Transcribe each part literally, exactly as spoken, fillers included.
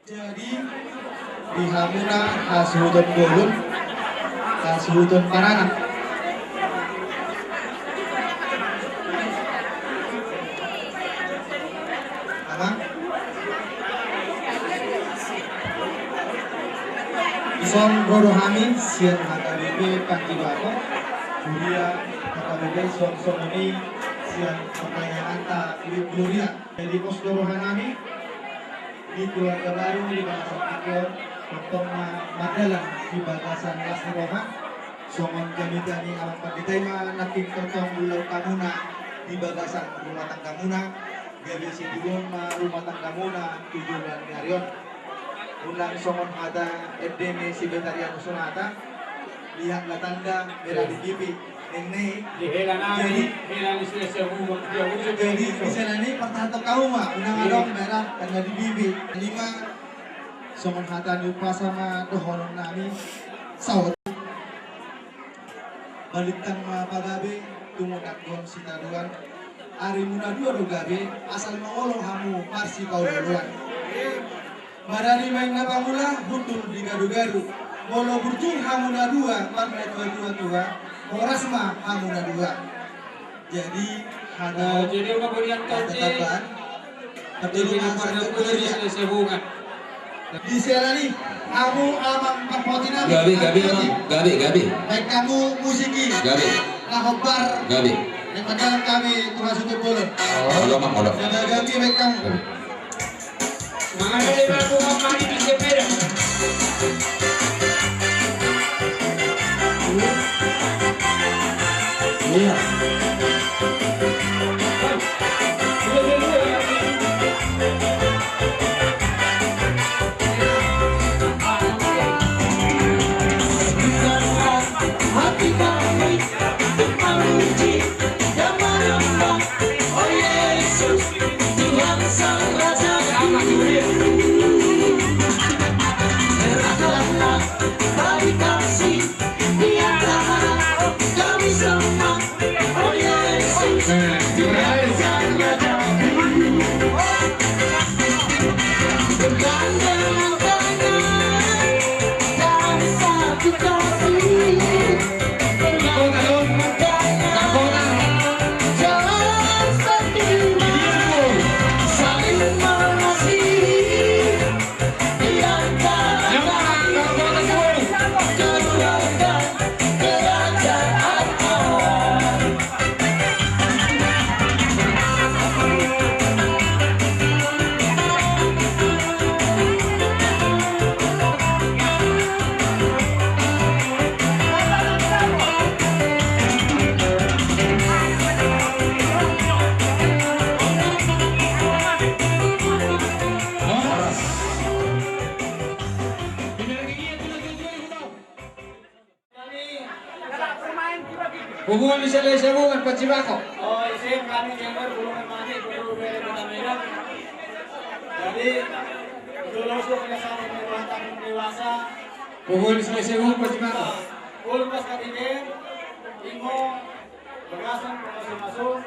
Jadi, di hamuna hasuhuton bolon, hasuhuton paranak. Amang? Dison ro do hami sian H K B P Panti Batok, huria H K B P, songon i sian partangianganta Gloria. Jadi pos do rohanami di keluarga baru di bagasan tingki on, tongtong ma mardalan di bagasan las ni roha. Songon jamita ni Amang Pandita i ma nangkin tongtong ulaon hamuna di bagasan rumah tanggamuna, gabe situbuan ma rumah tanggamuna tu joloan ni ari on. Unang songon hata ende ni si Betarianus Sonata, lihatlah tanda merah di pipi. Ninna i. Di hela nami, jadi, hela ni si Esa Bubak, dia ucap jadi, bisa nani pertahankan kamu ma, unang adong merah tanda di pipi. Lima, songon hata ni umpasa ma dohonon nami, saut. Balintang ma pagabe, tumundalhon sitadoan. Arimuna dua do gabe, asal mangoloi hamu marsipaolooloan. Marari ma inna pangula, hundul di garu-garu. Molo burju hamu na dua, marnatuatua, horas ma hamu na dua. Jadi, hata, jadi, hata tambahan. Di sela ni, hamu amang parpoti nami. Gabe, gabe, amang. Gabe, gabe. Baen hamu musik i. Gabe. Na hombar. Gabe. Yang mendalam kami, Tuhan Suti Bolon. Olo, amang, olo. Gabe, gabe, baen hamu. Gabe. Mangada lima buah mari di sepeda. Iya. Punguan ni Selae Sabungan, Pacibaho. Oh, ise kami jener bulung mani, bulung bere kota Medan. Jadi, dulu sudah punya satu perbuatan dewasa. Punguan ni Selae Sabungan, Pacibaho. Ulpas ketiga, imo, bagasan, bagasan masuk,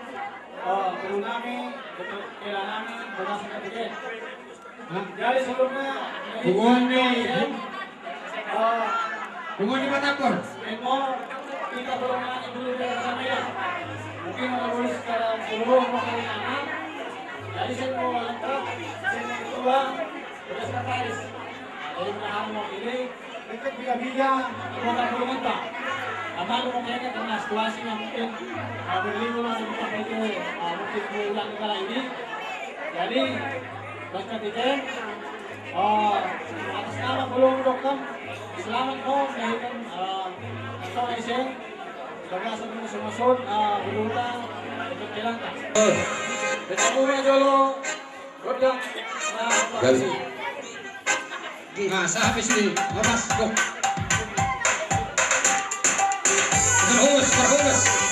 oh, bulung nami, bagasan ketiga. Jadi sebelumnya, punguan ni, eh, punguan ni Batagor. Emo, kita belum nanya dulu dari sana ya. Mungkin kalau boleh secara seluruh masyarakat. Jadi saya mau lengkap, saya mau ketua, sudah sekretaris. Jadi mudah-mudahan mau ini, dekat tiga tiga, kota Purwomenta. Aman mungkin karena situasi yang mungkin, eh, berlibur, eh, mungkin bulan negara ini. Jadi, Bangsa Tiken, oh, atas nama Bolon Dokam, selamat ho, melahirkan, eh, atau ese, sebagai asal musuh-musuh, eh, berhutang, ikut jelanta. Kita rumah jolo, godang, nah, gabe. Nah, sahabat sini, lepas, go. Terus, terus.